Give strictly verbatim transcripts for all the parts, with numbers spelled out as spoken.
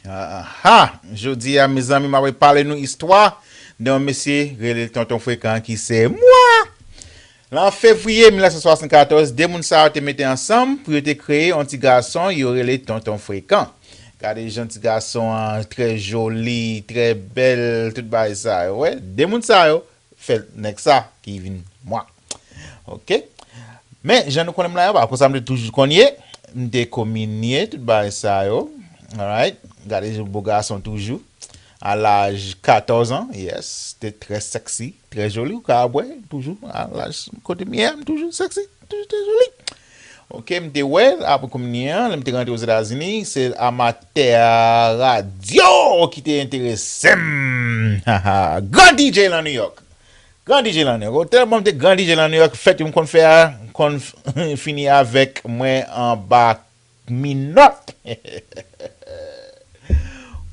Aha! Jodi a, mezanmi, m ap pale nou istwa de yon mesye rele Tonton Frekan ki se mwen! Lan fevriye mil nèf san swasannkatòz, de moun sa yo te mete ansanm pou yo te kreye yon ti gason yo rele Tonton Frekan. Gade jan ti gason an, trè joli, trè bèl, tout bagay sa yo. Wè, de moun sa yo fè nèg sa ki vin mwen. Oke? Men, jan nou konnen m la, pa konsa m te toujou konn ye. M te kominye tout bagay sa yo. Alright? Gade jan bo gason toujou. A laj katòz an, yes, te trè sexy, trè joli. Ou ka wè, toujou, a laj kote m ye, m toujou sexy, toujou trè joli. Oke, m te wè, apre kominye an, lè m te rantre Ozetazini, se amatè radyo ki te enterese m. Gran D J lan New York. Gran D J lan New York. Tèlman m te gran D J lan New York, fèt yo m konn fè a, konn fini avèk mwen anba minòt.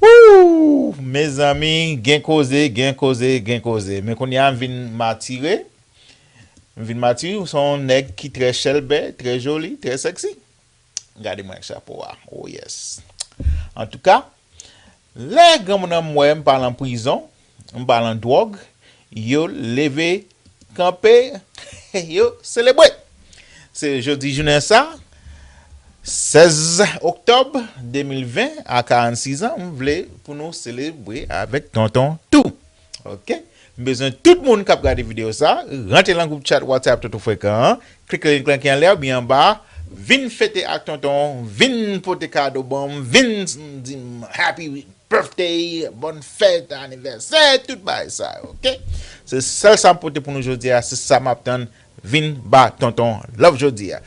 Woo! Mezanmi, gen koze, gen koze, gen koze. Men kounye a m vin matire. M vin matire, ou se yon nèg ki trè chèlbè, trè joli, trè sexy. Gade mwen ak chapo a. Oh yes. Antouka, lè granmoun nan m wè m pa lan prizon, m pa lan dwòg, yo leve kanpe, yo selebre. Se jodi jounen sa, sèz oktòb de mil ven, a karannsis an, m vle pou nou selebre avèk Tonton tou. Oke? M bezwen tout moun k ap gade videyo sa, rantre lan gwoup chat WhatsApp Tonton Frekan an, klike link lan ki anlè oubyen anba, vin fete ak Tonton, vin pote kado ban m, vin di m happy birthday, bòn fèt, anivèsè, tout bagay sa yo, oke? Se sèl sa m pote pou nou jodi a, se sa m ap tann, vin ba Tonton love jodi a.